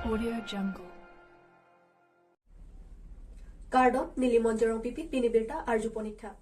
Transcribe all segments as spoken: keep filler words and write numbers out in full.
Audio Jungle. Kardom, neli Monjorong Pipi, pini birta arju pon ik tha.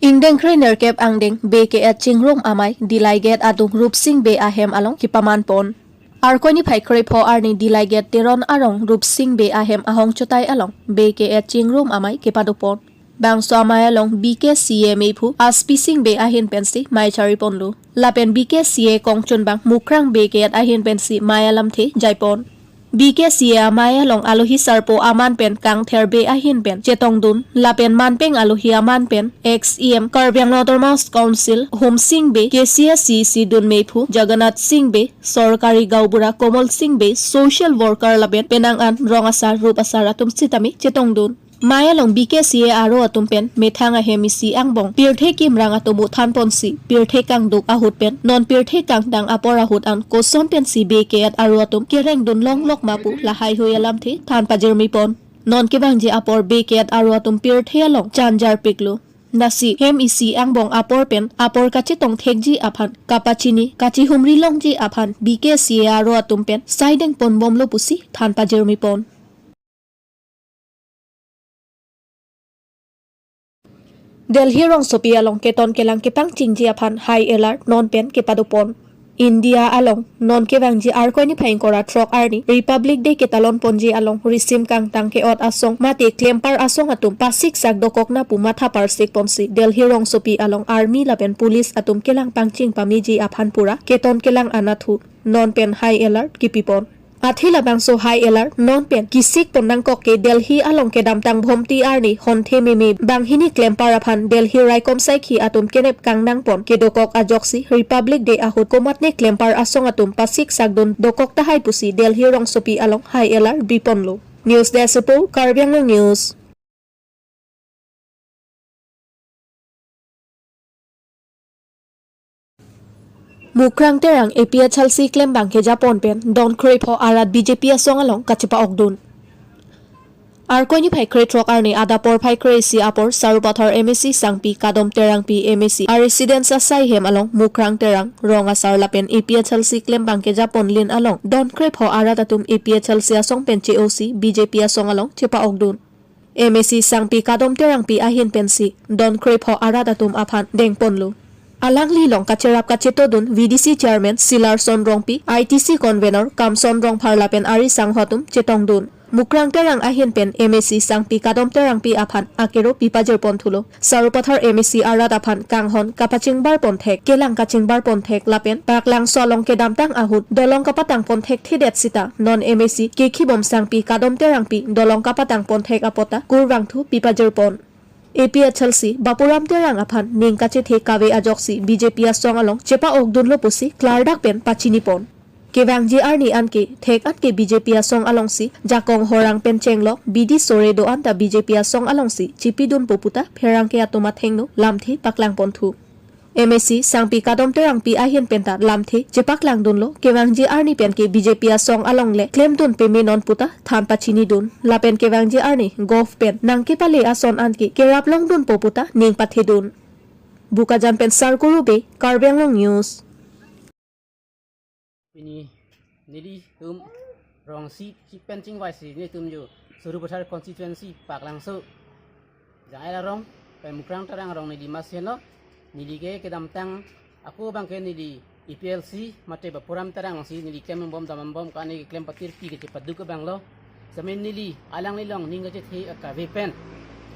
Ingdeng krenerkep angdeng Bey ke-et Chingrum Amei Delight Gate adung Rupsing Bey ahem along kepaman pon. Arkoi niphai krepho arni Delight Gate Teron arong Rupsing Bey ahem ahong chotai along Bey ke-et Chingrum Amei kepado pon. Bangso amei along B K C A meiphu Aspi Sing Bey ahin pensi mei chari ponlo. Lapen B K C A kongchunbang Mukrang Bey ke-et ahin pensi mei alamthe jai pon. B K C A amei along alohi sarpo aman pen Kangther Bey ahin pen chetongdun. Lapen manpeng alohi aman pen ex E M Karbi Anglong Autonomous Council Home Sing Bey, K C A C C dun meiphu Jagannath Sing Bey, Sorkari Gaonbura Komol Sing Bey, social worker lapen penang an rong asar rup asar atum sitame chetongdun. Mei along B K C A aro atum pen methang ahem isi angbong pirthe kimrang atum uthan ponsi pirthe kangduk ahut pen non pirthe kangdang apor ahut an koson pensi Bey ke-et aro atum kerengdun longlok ma pu lahai hui alamthe than pajirmi pon. Non kevangji apor Bey ke-et aro atum pirthe along chanjar piklo. Lasi hem isi angbong apor pen apor kachetong thekji aphan kapachini kachihumri longji aphan B K C A aro atum pen saideng ponbomlo pusi than pajirmi pon. Delhi rongsopi along keton kelang kepangchingji aphan high alert non pen kepado pon. India along non kevangji Arkoi niphai ingkoi ra throk arni Republic Day ketalon ponji along risim kangtang ke-ot asong mate klempar asong atum pasiksak dokok na pu matha parsik ponsi Delhi rongsopi along army lapen police atum kelang pangching pameji aphan pura keton kelang anatthu non pen high alert kepi pon. Athe labangso high alert non pen kisik pon nangkok ke Delhi along kedamtang Bhomti arni honthe meme banghini klempar aphan Delhi raikom saikhi atum kenep kangnang pon kedokok ajoksi Republic Day ahut komatne klempar asong atum pasiksak dun dokok tahai pusi Delhi rongsopi along high alert bi ponlo. News Desk Report, Karbi Anglong News. Mukrang Terang A P H L C klembang keja pon pen don krepho arat B J P asong along kachepa-okdun. Arkoi niphai krethrok arni adap porphai kre-isi apor Sarupathar M A C Sangpi Kadom Terangpi M A C a residence asai hem along Mukrang Terang rong asar lapen A P H L C klembang keja ponlin along don krepho arat atum A P H L C asong pen che-osi B J P asong along chepa-okdun. M A C Sangpi Kadom Terangpi ahin pensi don krepho arat atum aphan dengponlo. Alangli along kacherap kachetodun V D C Chairman Silarson Rongpi, I T C Convenor Kamson Rongphar lapen ari sangho atum chetongdun. Mukrang Terang ahin pen M A C Sangpi Kadom Terangpi aphan akero pipajir ponthulo. Sarupathar M A C arat aphan kanghon kapachingbar ponthek, kelang kachingbar ponthek lapen Paklangso along kedamtang ahut dolong kapatang ponthekthedet sita non M A C kekhibom Sangpi Kadom Terangpi dolong kapatang ponthek apot ta kurvangthu pipajir pon. A P H L C Bapuram Terang aphan ning kachethe kave ajoksi B J P asong along chepa-okdunlo pusi klardak pen pachini pon. Kevangji arni anke thek anke B J P asong alongsi jakong horang pen chenglok bidi sore do-an ta B J P asong alongsi chipidunpo puta pherangke atum athengno lamthe paklang ponthu. M A C Sangpi Kadom Terangpi ahin penta lamthe chepaklangdunlo, kevangji arni penke B J P asong along le klemdun peme non puta than pachinidun. Lapen kevangji arni govt pen nangkepale ason anke kerap longdunpo puta ning pathedun. Bokajan pen Sarkuru Bey, Karbi Anglong News. Pini nelitum rong isi pen chingvaisi nelitum jo Sarupathar constituency Paklangso Jang-et arong pen Mukrang Terang arong neli mesen lo. Neli ke kedamtang ako abangke neli A P L C mate Bapuram Terang si neli klembom dambom ka neli klem patirpi kechepaduk abang lo. Sitame neli alangli along ning kachethe kave pen,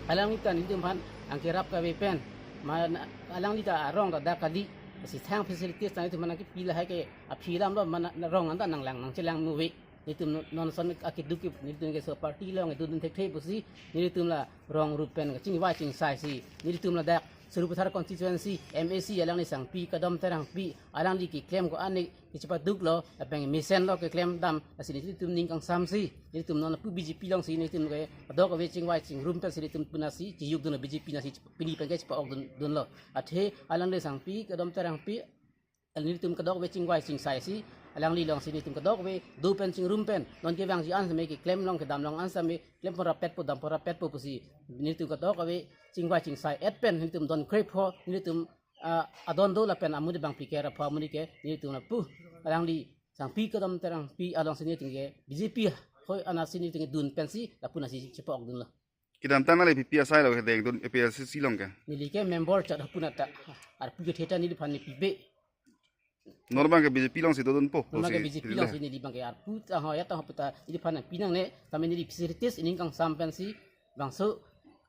alangli ta nelitum aphan nangkerap kave pen, ma alangli ta arong ta dak kali, si thang facilities ta nelitum aphan nangkepi lahai ke aphi alam lo, ma rong anta nanglang nangchelang muve. Nelitum non ason akeduk ke nelitum ke so party along dun thekthe pusi nelitum la rong rup pen kachingvai chingsaisi nelitum ladak Sarupathar constituency M A C alangli Sangpi Kadom Terangpi alangli keklem ko-an ne kechepaduk lo, lapen mesen lo keklem dam, lasi nelitum ning kangsamsi nelitum non pu B J P alongsi nelitum ke adok ave chingvai chingrum pensi nelitum punasi chiyukdun B J P nasi pini pen ke chepa-okdun dunlo. Athe alangli Sangpi Kadom Terangpi nelitum kadokave chingvai chingsaisi alangli alongsi nelitum kadokave do pen chingrum pen non kevangji an sitame keklem long kedam long an sitame klem pon rapetpo dam pon rapetpo pusi nelitum kadokave chingvai chingsai-et pen nelitum don krepho nelitum ah, adon do lapen amonit abang P K R apho amonit ke nelitum lapu. Alangli Sangpi Kadom Terangpi alongsi nelitum ke B J P hoi anatsi nelitum ke dun pensi lapu anatsi chepok dunlo. Kedamtang nangli P P asai lo kedeng dun A P H L C C along ke. Neli ke member chot hapu nata. Arpu kethe ta neliphan ne pipe. Non abang ke B J P alongsi dodunpo. Non abang ke pusi B J P pilih alongsi neli abang ke arpu ta ho ya ta ho puta neliphan nangpi nangne tame neli facilities ining kangsam pensi bangso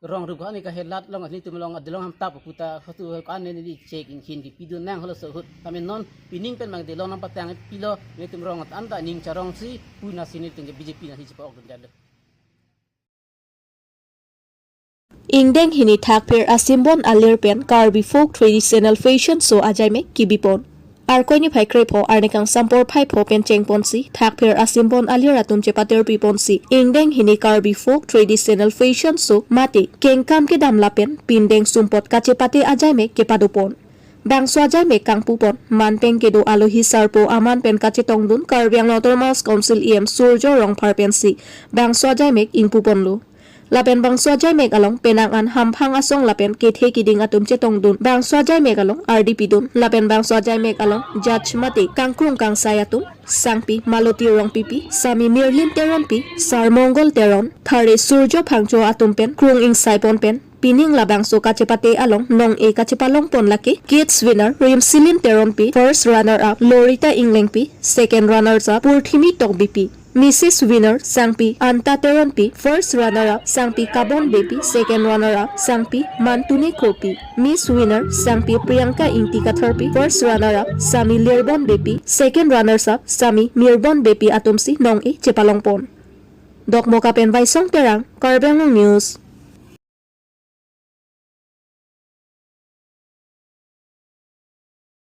rong rup ani kahelat along nelitum along adelong ham tap puta hotu kan neli check in khin kipidun nang holo so ahut tame non pining pen abang delong nangpatang pilo nelitum rong anta ning charongsi pu anatsi nelitum ke B J P anatsi chepok dun jalo. Ingdeng hini thakphir asimbon alir pen Karbi Folk Traditional Fashion Show ajaimek kibipon. Arkoi niphai krepho arni kangsam porphai pho pen chengponsi thakphir asimbon alir atum chepatirpiponsi ingdeng hini Karbi Folk Traditional Fashion Show mate kengkam kedam lapen pindeng sumpot kachepate ajaimek kepadopon. Bangso ajaimek kangpupon manpeng kedo alohi sarpo aman pen kachetongdun Karbi Anglong Autonomous Council E M Surjo Rongphar pensi bangso ajaimek ingpuponlo. Lapen bangso ajaimek along penang an hamphang asong lapen kethe kiding atum chetongdun bangso ajaimek along ardi pidun lapen bangso ajaimek along judge mate kangkrung kangsai atum Sangpi Maloti Rongpipi, Sami Mirlin Teronpi, Sarmongol Teron, Thare Surjo Phangcho atum pen krung ingsaipon pen pining labangso kachepate along nong-e kachepalongpon lake kids winner Rimsilin Teronpi, first runner up Lorita Inglengpi, second runners up Purthimi Tokbipi, Missus Winner Sangpi Anta Teronpi, first runner up Sangpi Kabon Beypi, second runner up Sangpi Mantune Kropi, Miss Winner Sangpi Priyanka Ingti Katharpi, first runner up Sami Lirbon Beypi, second runners up Sami Mirbon Beypi atumsi nong-e chepalongpon. Dokmoka pen Vaisong Terang, Karbi Anglong News.